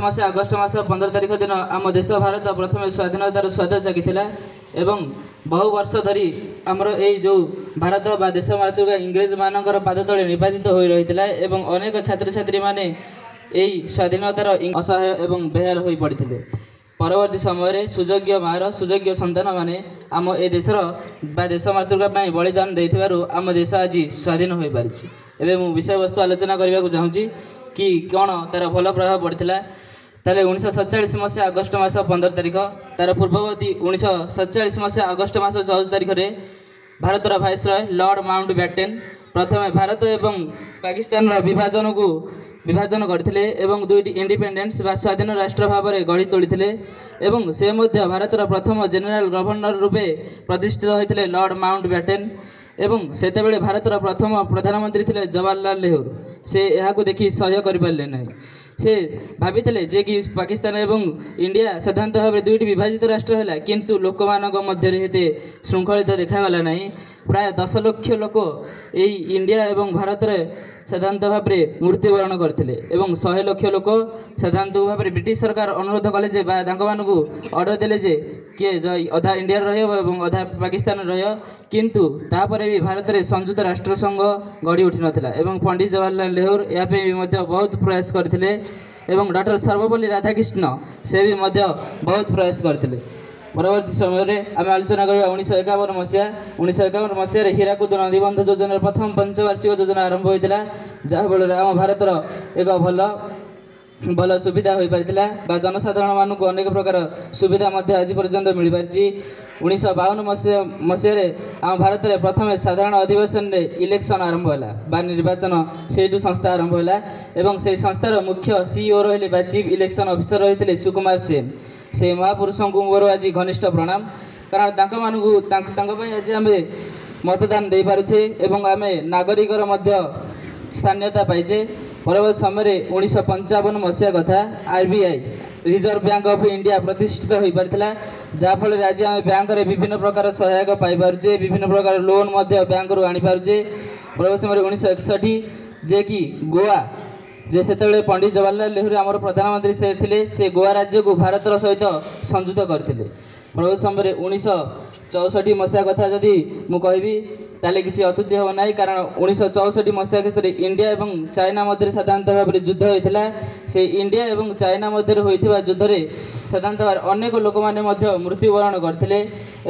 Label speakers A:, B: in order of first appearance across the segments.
A: ମସିହା ଅଗଷ୍ଟ ମାସ 15 ତାରିଖ ଦିନ ଆମ ଦେଶ ଭାରତ ପ୍ରଥମେ ସ୍ୱାଧୀନତାର ସ୍ୱାଦ ଚାଖିଥିଲା ଏବଂ ବହୁ ବର୍ଷ ଧରି ଆମର ଏଇ ଯେଉଁ ଭାରତ ବା ଦେଶ ମାତୃକା ଇଂରେଜମାନଙ୍କର ପାଦ ତଳେ ନିପାତିତ ହୋଇ ରହିଥିଲା ଏବଂ ଅନେକ ଛାତ୍ରଛାତ୍ରୀମାନେ ଏହି ସ୍ୱାଧୀନତାର ଅସହାୟ ଏବଂ ବେହାଲ ହୋଇ ପଡ଼ିଥିଲେ। ପରବର୍ତ୍ତୀ ସମୟରେ ସୁଯୋଗ୍ୟ ମାଆର ସୁଯୋଗ୍ୟ ସନ୍ତାନମାନେ ଆମ ଏ ଦେଶର ବା ଦେଶ ମାତୃକା ପାଇଁ ବଳିଦାନ ଦେଇଥିବାରୁ ଆମ ଦେଶ ଆଜି ସ୍ୱାଧୀନ ହୋଇପାରିଛି। ଏବେ ମୁଁ ବିଷୟବସ୍ତୁ ଆଲୋଚନା କରିବାକୁ ଚାହୁଁଛି କି କ'ଣ ତା'ର ଭଲ ପ୍ରଭାବ ପଡ଼ିଥିଲା। ତାହେଲେ 1947 ମସିହା ଅଗଷ୍ଟ ମାସ 15 ତାରିଖ, ତା'ର ପୂର୍ବବର୍ତ୍ତୀ 1947 ମସିହା ଅଗଷ୍ଟ ମାସ 14 ତାରିଖରେ ଭାରତର ଭାଇସରୟ ଲର୍ଡ଼ ମାଉଣ୍ଟ ବ୍ୟାଟେନ୍ ପ୍ରଥମେ ଭାରତ ଏବଂ ପାକିସ୍ତାନର ବିଭାଜନକୁ ବିଭାଜନ କରିଥିଲେ ଏବଂ ଦୁଇଟି ଇଣ୍ଡିପେଣ୍ଡେନ୍ସ ବା ସ୍ୱାଧୀନ ରାଷ୍ଟ୍ର ଭାବରେ ଗଢ଼ି ତୋଳିଥିଲେ ଏବଂ ସେ ମଧ୍ୟ ଭାରତର ପ୍ରଥମ ଜେନେରାଲ ଗଭର୍ଣ୍ଣର ରୂପେ ପ୍ରତିଷ୍ଠିତ ହୋଇଥିଲେ ଲର୍ଡ଼ ମାଉଣ୍ଟ ବ୍ୟାଟେନ୍। ଏବଂ ସେତେବେଳେ ଭାରତର ପ୍ରଥମ ପ୍ରଧାନମନ୍ତ୍ରୀ ଥିଲେ ଜବାହରଲାଲ ନେହେରୁ। ସେ ଏହାକୁ ଦେଖି ସହ୍ୟ କରିପାରିଲେ ନାହିଁ। ସେ ଭାବିଥିଲେ ଯେ କି ପାକିସ୍ତାନ ଏବଂ ଇଣ୍ଡିଆ ସାଧାରଣତଃ ଭାବରେ ଦୁଇଟି ବିଭାଜିତ ରାଷ୍ଟ୍ର ହେଲା, କିନ୍ତୁ ଲୋକମାନଙ୍କ ମଧ୍ୟରେ ଏତେ ଶୃଙ୍ଖଳିତ ଦେଖାଗଲା ନାହିଁ। ପ୍ରାୟ 10 ଲକ୍ଷ ଲୋକ ଏଇ ଇଣ୍ଡିଆ ଏବଂ ଭାରତରେ ସାଧାରଣତଃ ଭାବରେ ମୃତ୍ୟୁବରଣ କରିଥିଲେ ଏବଂ 100 ଲକ୍ଷ ଲୋକ ସାଧାରଣତଃ ଭାବରେ ବ୍ରିଟିଶ ସରକାର ଅନୁରୋଧ କଲେ ଯେ ବା ତାଙ୍କମାନଙ୍କୁ ଅର୍ଡ଼ର ଦେଲେ ଯେ କିଏ ଅଧା ଇଣ୍ଡିଆରେ ରହିବ ଏବଂ ଅଧା ପାକିସ୍ତାନରେ ରହିବ। କିନ୍ତୁ ତାପରେ ବି ଭାରତରେ ସଂଯୁକ୍ତ ରାଷ୍ଟ୍ରସଂଘ ଗଢ଼ି ଉଠିନଥିଲା ଏବଂ ପଣ୍ଡିତ ଜବାହରଲାଲ ନେହେରୁ ଏହା ପାଇଁ ବି ମଧ୍ୟ ବହୁତ ପ୍ରୟାସ କରିଥିଲେ ଏବଂ ଡକ୍ଟର ସର୍ବପଲ୍ଲୀ ରାଧାକୃଷ୍ଣ ସେ ବି ମଧ୍ୟ ବହୁତ ପ୍ରୟାସ କରିଥିଲେ। ପରବର୍ତ୍ତୀ ସମୟରେ ଆମେ ଆଲୋଚନା କରିବା 1951 ମସିହା। 1951 ମସିହାରେ ହୀରାକୁଦ ନଦୀବନ୍ଧ ଯୋଜନାର ପ୍ରଥମ ପଞ୍ଚବାର୍ଷିକ ଯୋଜନା ଆରମ୍ଭ ହୋଇଥିଲା, ଯାହାଫଳରେ ଆମ ଭାରତର ଏକ ଭଲ ଭଲ ସୁବିଧା ହୋଇପାରିଥିଲା ବା ଜନସାଧାରଣମାନଙ୍କୁ ଅନେକ ପ୍ରକାର ସୁବିଧା ମଧ୍ୟ ଆଜି ପର୍ଯ୍ୟନ୍ତ ମିଳିପାରିଛି। 1952 ମସିହାରେ ଆମ ଭାରତରେ ପ୍ରଥମେ ସାଧାରଣ ଅଧିବେଶନରେ ଇଲେକ୍ସନ୍ ଆରମ୍ଭ ହେଲା ବା ନିର୍ବାଚନ ସେଇଠୁ ସଂସ୍ଥା ଆରମ୍ଭ ହେଲା ଏବଂ ସେହି ସଂସ୍ଥାର ମୁଖ୍ୟ ସିଇଓ ରହିଲେ ବା ଚିଫ୍ ଇଲେକ୍ସନ୍ ଅଫିସର ରହିଥିଲେ ସୁକୁମାର ସେନ। ସେଇ ମହାପୁରୁଷଙ୍କୁ ମୋର ଆଜି ଘନିଷ୍ଠ ପ୍ରଣାମ, କାରଣ ତାଙ୍କମାନଙ୍କୁ ତାଙ୍କ ପାଇଁ ଆଜି ଆମେ ମତଦାନ ଦେଇପାରୁଛେ ଏବଂ ଆମେ ନାଗରିକର ମଧ୍ୟ ସ୍ଥାନୀୟତା ପାଇଛେ। ପରବର୍ତ୍ତୀ ସମୟରେ 1955 ମସିହା କଥା, RBI reserve bank of India ପ୍ରତିଷ୍ଠିତ ହୋଇପାରିଥିଲା, ଯାହାଫଳରେ ଆଜି ଆମେ ବ୍ୟାଙ୍କରେ ବିଭିନ୍ନ ପ୍ରକାର ସହାୟକ ପାଇପାରୁଛେ, ବିଭିନ୍ନ ପ୍ରକାର ଲୋନ୍ ମଧ୍ୟ ବ୍ୟାଙ୍କରୁ ଆଣିପାରୁଛେ। ପରବର୍ତ୍ତୀ ସମୟରେ 1961 ଯେ କି ଗୋଆ, ଯେ ସେତେବେଳେ ପଣ୍ଡିତ ଜବାହରଲାଲ ନେହେରୁ ଆମର ପ୍ରଧାନମନ୍ତ୍ରୀ ଥିଲେ, ସେ ଗୋଆ ରାଜ୍ୟକୁ ଭାରତର ସହିତ ସଂଯୁକ୍ତ କରିଥିଲେ। ପରବର୍ତ୍ତୀ ସମୟରେ 1964 ମସିହା କଥା ଯଦି ମୁଁ କହିବି ତାହେଲେ କିଛି ଅତ୍ୟୁକ୍ତି ହେବ ନାହିଁ, କାରଣ 1964 ମସିହା କ୍ଷେତ୍ରରେ ଇଣ୍ଡିଆ ଏବଂ ଚାଇନା ମଧ୍ୟରେ ସାଧାରଣତଃ ଭାବରେ ଯୁଦ୍ଧ ହୋଇଥିଲା। ସେଇ ଇଣ୍ଡିଆ ଏବଂ ଚାଇନା ମଧ୍ୟରେ ହୋଇଥିବା ଯୁଦ୍ଧରେ ସାଧାରଣତଃ ଭାବରେ ଅନେକ ଲୋକମାନେ ମଧ୍ୟ ମୃତ୍ୟୁବରଣ କରିଥିଲେ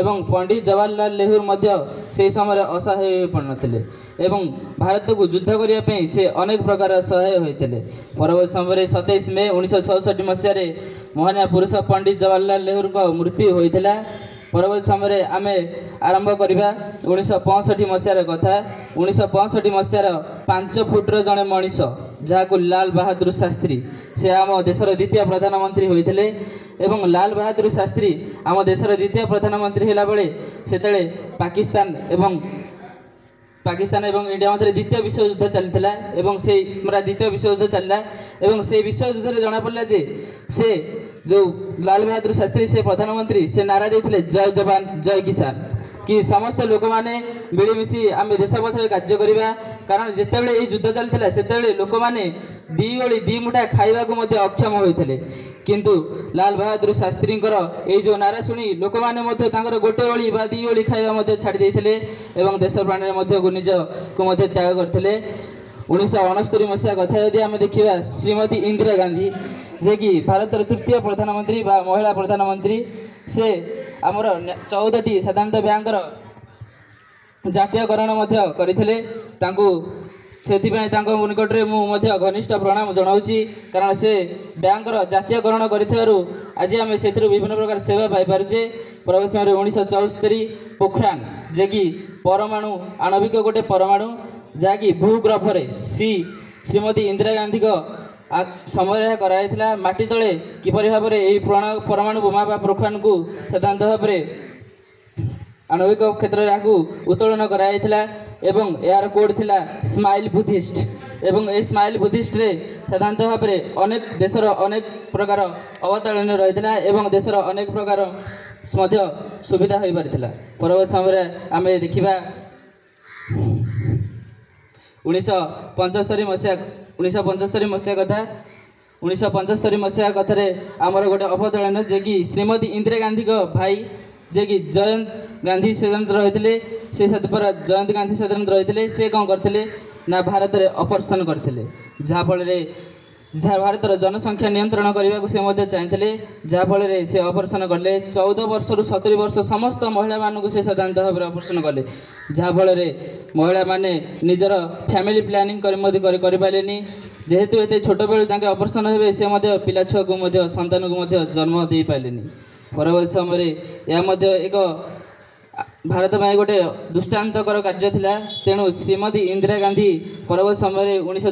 A: ଏବଂ ପଣ୍ଡିତ ଜବାହରଲାଲ ନେହେରୁ ମଧ୍ୟ ସେହି ସମୟରେ ଅସହାୟ ହୋଇପଡ଼ିନଥିଲେ ଏବଂ ଭାରତକୁ ଯୁଦ୍ଧ କରିବା ପାଇଁ ସେ ଅନେକ ପ୍ରକାର ସହାୟ ହୋଇଥିଲେ। ପରବର୍ତ୍ତୀ ସମୟରେ 27 ମେ 1966 ମସିହାରେ ମହାନ ପୁରୁଷ ପଣ୍ଡିତ ଜବାହରଲାଲ ନେହେରୁଙ୍କ ମୃତ୍ୟୁ ହୋଇଥିଲା। ପରବର୍ତ୍ତୀ ସମୟରେ ଆମେ ଆରମ୍ଭ କରିବା 1965 ମସିହାର କଥା। 1965 ମସିହାର 5 ଫୁଟର ଜଣେ ମଣିଷ, ଯାହାକୁ ଲାଲ ବାହାଦୁର ଶାସ୍ତ୍ରୀ, ସେ ଆମ ଦେଶର ଦ୍ୱିତୀୟ ପ୍ରଧାନମନ୍ତ୍ରୀ ହୋଇଥିଲେ ଏବଂ ଲାଲ ବାହାଦୁର ଶାସ୍ତ୍ରୀ ଆମ ଦେଶର ଦ୍ୱିତୀୟ ପ୍ରଧାନମନ୍ତ୍ରୀ ହେଲା ବେଳେ ସେତେବେଳେ ପାକିସ୍ତାନ ଏବଂ ଇଣ୍ଡିଆ ମଧ୍ୟରେ ଦ୍ୱିତୀୟ ବିଶ୍ୱଯୁଦ୍ଧ ଚାଲିଥିଲା ଏବଂ ସେଇ ପୁରା ଦ୍ୱିତୀୟ ବିଶ୍ୱଯୁଦ୍ଧ ଚାଲିଲା ଏବଂ ସେଇ ବିଶ୍ୱଯୁଦ୍ଧରେ ଜଣାପଡ଼ିଲା ଯେ ସେ ଯେଉଁ ଲାଲ ବାହାଦୁର ଶାସ୍ତ୍ରୀ ସେ ପ୍ରଧାନମନ୍ତ୍ରୀ, ସେ ନାରା ଦେଇଥିଲେ ଜୟ ଯବାନ ଜୟ କିଷାନ, କି ସମସ୍ତ ଲୋକମାନେ ମିଳିମିଶି ଆମେ ଦେଶ ପଥରେ କାର୍ଯ୍ୟ କରିବା। କାରଣ ଯେତେବେଳେ ଏଇ ଯୁଦ୍ଧ ଚାଲିଥିଲା ସେତେବେଳେ ଲୋକମାନେ 2 ଓଳି 2 ମୁଠା ଖାଇବାକୁ ମଧ୍ୟ ଅକ୍ଷମ ହୋଇଥିଲେ, କିନ୍ତୁ ଲାଲ ବାହାଦୁର ଶାସ୍ତ୍ରୀଙ୍କର ଏଇ ଯେଉଁ ନାରା ଶୁଣି ଲୋକମାନେ ମଧ୍ୟ ତାଙ୍କର 1 ଓଳି ବା 2 ଓଳି ଖାଇବା ମଧ୍ୟ ଛାଡ଼ି ଦେଇଥିଲେ ଏବଂ ଦେଶ ପ୍ରାଣରେ ମଧ୍ୟ ନିଜକୁ ମଧ୍ୟ ତ୍ୟାଗ କରିଥିଲେ। 1969 ମସିହା କଥା ଯଦି ଆମେ ଦେଖିବା, ଶ୍ରୀମତୀ ଇନ୍ଦିରା ଗାନ୍ଧୀ, ଯିଏକି ଭାରତର ତୃତୀୟ ପ୍ରଧାନମନ୍ତ୍ରୀ ବା ମହିଳା ପ୍ରଧାନମନ୍ତ୍ରୀ, ସେ ଆମର 14ଟି ସାଧାରଣତଃ ବ୍ୟାଙ୍କର ଜାତୀୟକରଣ ମଧ୍ୟ କରିଥିଲେ। ତାଙ୍କୁ ସେଥିପାଇଁ ତାଙ୍କ ନିକଟରେ ମୁଁ ମଧ୍ୟ ଘନିଷ୍ଠ ପ୍ରଣାମ ଜଣାଉଛି, କାରଣ ସେ ବ୍ୟାଙ୍କର ଜାତୀୟକରଣ କରିଥିବାରୁ ଆଜି ଆମେ ସେଥିରୁ ବିଭିନ୍ନ ପ୍ରକାର ସେବା ପାଇପାରୁଛେ। ପରବର୍ତ୍ତୀ ସମୟରେ 1974 ପୋଖରାନ, ଯିଏକି ପରମାଣୁ ଆଣବିକ ଗୋଟେ ପରମାଣୁ, ଯାହାକି ଭୂଗର୍ଭରେ ଶ୍ରୀମତୀ ଇନ୍ଦିରା ଗାନ୍ଧୀଙ୍କ ସମୟରେ ଏହା କରାଯାଇଥିଲା। ମାଟି ତଳେ କିପରି ଭାବରେ ଏହି ପରମାଣୁ ବୋମା ବା ପୋଖରାନକୁ ସାଧାରଣତଃ ଭାବରେ ଆଣବିକ କ୍ଷେତ୍ରରେ ଏହାକୁ ଉତ୍ତୋଳନ କରାଯାଇଥିଲା ଏବଂ ଏହାର କୋଡ଼୍ ଥିଲା ସ୍ମାଇଲ୍ ବୁଦ୍ଧିଷ୍ଟ ଏବଂ ଏହି ସ୍ମାଇଲ୍ ବୁଦ୍ଧିଷ୍ଟରେ ସାଧାରଣତଃ ଭାବରେ ଅନେକ ଦେଶର ଅନେକ ପ୍ରକାର ଅବତାରଣ ରହିଥିଲା ଏବଂ ଦେଶର ଅନେକ ପ୍ରକାର ମଧ୍ୟ ସୁବିଧା ହୋଇପାରିଥିଲା। ପରବର୍ତ୍ତୀ ସମୟରେ ଆମେ ଦେଖିବା 1975 ମସିହା, 1975 ମସିହା କଥା। 1975 ମସିହା କଥାରେ ଆମର ଗୋଟେ ଅବତରଣ, ଯେ କି ଶ୍ରୀମତୀ ଇନ୍ଦିରା ଗାନ୍ଧୀଙ୍କ ଭାଇ ଯିଏକି ଜୟନ୍ତ ଗାନ୍ଧୀ ସ୍ୱତନ୍ତ୍ର ରହିଥିଲେ, ସେ ପରେ ଜୟନ୍ତ ଗାନ୍ଧୀ ସ୍ୱତନ୍ତ୍ର ରହିଥିଲେ। ସେ କ'ଣ କରିଥିଲେ ନା ଭାରତରେ ଅପରେସନ୍ କରିଥିଲେ, ଯାହାଫଳରେ ଯାହା ଭାରତର ଜନସଂଖ୍ୟା ନିୟନ୍ତ୍ରଣ କରିବାକୁ ସେ ମଧ୍ୟ ଚାହିଁଥିଲେ। ଯାହାଫଳରେ ସେ ଅପରେସନ୍ କଲେ, 14 ବର୍ଷରୁ 70 ବର୍ଷ ସମସ୍ତ ମହିଳାମାନଙ୍କୁ ସେ ସାଧାରଣତଃ ଭାବରେ ଅପରେସନ୍ କଲେ, ଯାହାଫଳରେ ମହିଳାମାନେ ନିଜର ଫ୍ୟାମିଲି ପ୍ଲାନିଂ କରି ମଧ୍ୟ କରିପାରିଲେନି। ଯେହେତୁ ଏତେ ଛୋଟବେଳୁ ତାଙ୍କେ ଅପରେସନ୍ ହେବେ, ସେ ମଧ୍ୟ ପିଲା ଛୁଆକୁ ମଧ୍ୟ ସନ୍ତାନକୁ ମଧ୍ୟ ଜନ୍ମ ଦେଇପାରିଲେନି। ପରବର୍ତ୍ତୀ ସମୟରେ ଏହା ମଧ୍ୟ ଏକ ଭାରତ ପାଇଁ ଗୋଟେ ଦୃଷ୍ଟାନ୍ତକର କାର୍ଯ୍ୟ ଥିଲା। ତେଣୁ ଶ୍ରୀମତୀ ଇନ୍ଦିରା ଗାନ୍ଧୀ ପରବର୍ତ୍ତୀ ସମୟରେ 19